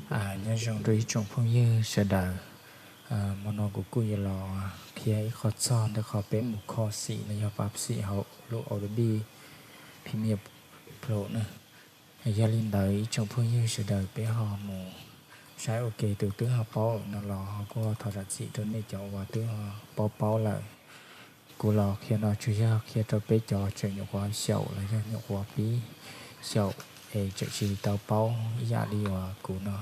Nyob zoo rau ib tsoom phooj ywg sawv daws. Hmo no kuv kuj yuav los qhia ib qho txog ntawm qhov peb mus kho xim los yog pab xim hauv lub Adobe Premiere Pro na. Yog li ntawd ib tsoom phooj ywg sawv daws peb ho mus saib ua ke, tus twb ho paub no los ho kuj thov zam txim rau nej cov uas twb ho paub paub lawm. Kuv los qhia no tsuas yog qhia rau peb cov tseem nyuam qhuav xyaum los yog nyuam qhuav pib xyaum es tseem tsis tau paub ib yam li uas kuv no.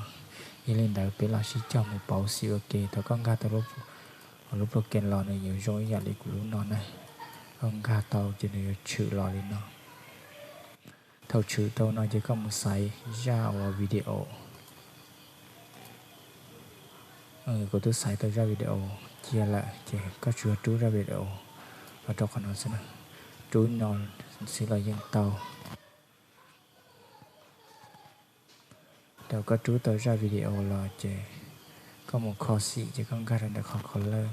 Yog li ntawd peb los sib cog mus pauv xim ua ke. Thaum koj nkag tau lub program los nws yuav zoo ib yam li kuv lub no na. Koj nkag tau ces nws yuav tshwm los li no. Thaum tshwm tau no ces koj mus xaiv zaj uas video. Kuv twb xaiv tau zaj video cia lawm ces koj tsuas rub zaj video los rau qhov no xwb na. Rub no xwb los yeej tau. Thaum koj rub tau zaj video los ces koj mus kho xim ces koj nkag rau ntawm qhov color.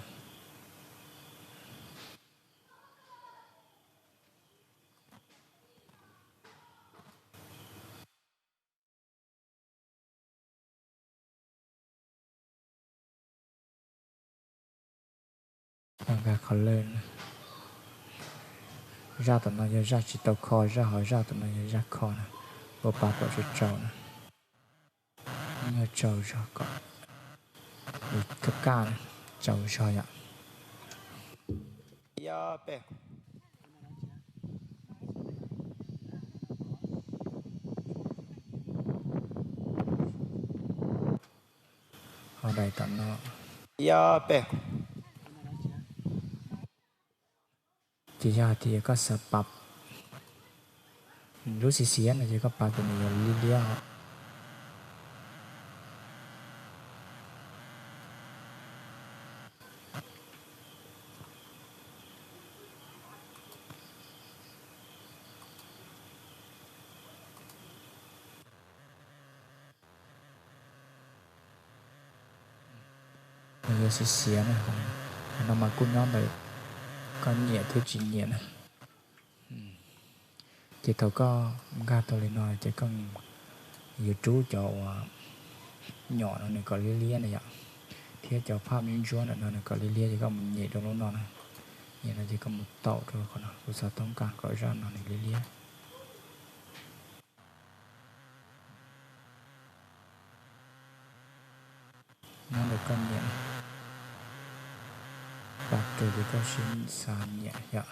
Nkag color. Zaj tom no yog zaj tsis tau kho, zaj hauv zaj tom no yog zaj kho na. Ua pa kom tsaus tsaus na. Yog tsaus zog kom, kaj kaj na, tsaus zog yom. Ho daim tom no. Ces yog hais tias koj xav pab lub xiav xiav no ces koj pab tus nws yuav liab liab os. Nws yuav xiav xiav na. Qhov no mas kuj nyob ntawm koj nyiam thiab tsis nyiam na. Ces thaum koj nkag tau li no ces koj yuav rub cov uas nyom no nws kom liab liab na yom, thiab cov phaj ntsuab ntsuab ntawm no nws kom liab liab ces koj mus nyem rau lub no na. Nyem no ces koj mus taum rau qhov no, kuv xav toob kas kom zaj no nws liab liab. Nyob ntawm koj nyiam, pab rau ces koj sib xav nyiam yom.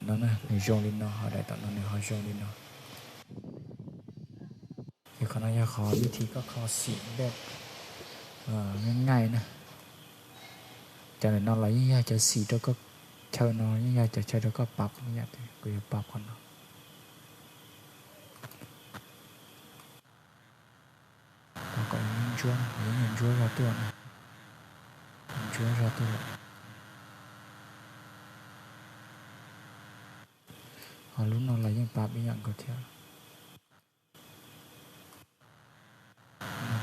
No na, nws zoo li no, ho daim tom no nws ho zoo li no. Ces qhov no yog qhov vib thi koj kho xim npej nqaij na. Cov ntawm no los yeej yog cov xim rau koj chaw no, yeej yog cov chaw rau koj pab ib yam, kuv yuav pab qhov no. Pab kom ntsuab, ntsuab zog tuaj na. Ntsuab zog tuaj lawm. Ho lub no los yeej pab ib yam nkaus thiab.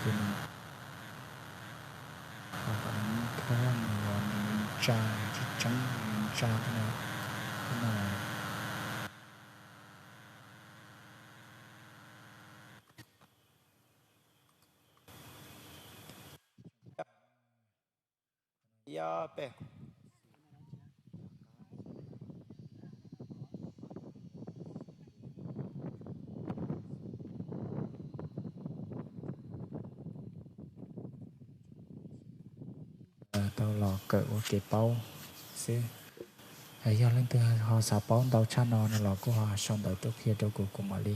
Ces nws, ho kom nws thob nws los nws ntsa, tsis tseeb nws ntsa tej no, tej no. Tau los kawm ua kev paub xwb. Yog leej twg ho xav paub ntau tshaj no no los kuj ho sau ntawv tuaj qhia rau kuv, kuv mam li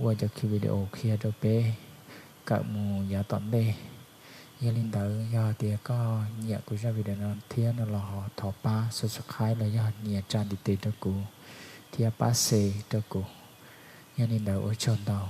ua cov video qhia rau peb kawm mus yav tom ntej. Yog li ntawd, yog tias koj nyiam kuv zaj video no thiab no los ho thov pab subscribe los yog nias tsa ntiv tes rau kuv thiab pab share rau kuv. Yog li ntawd, ua tsaug ntau.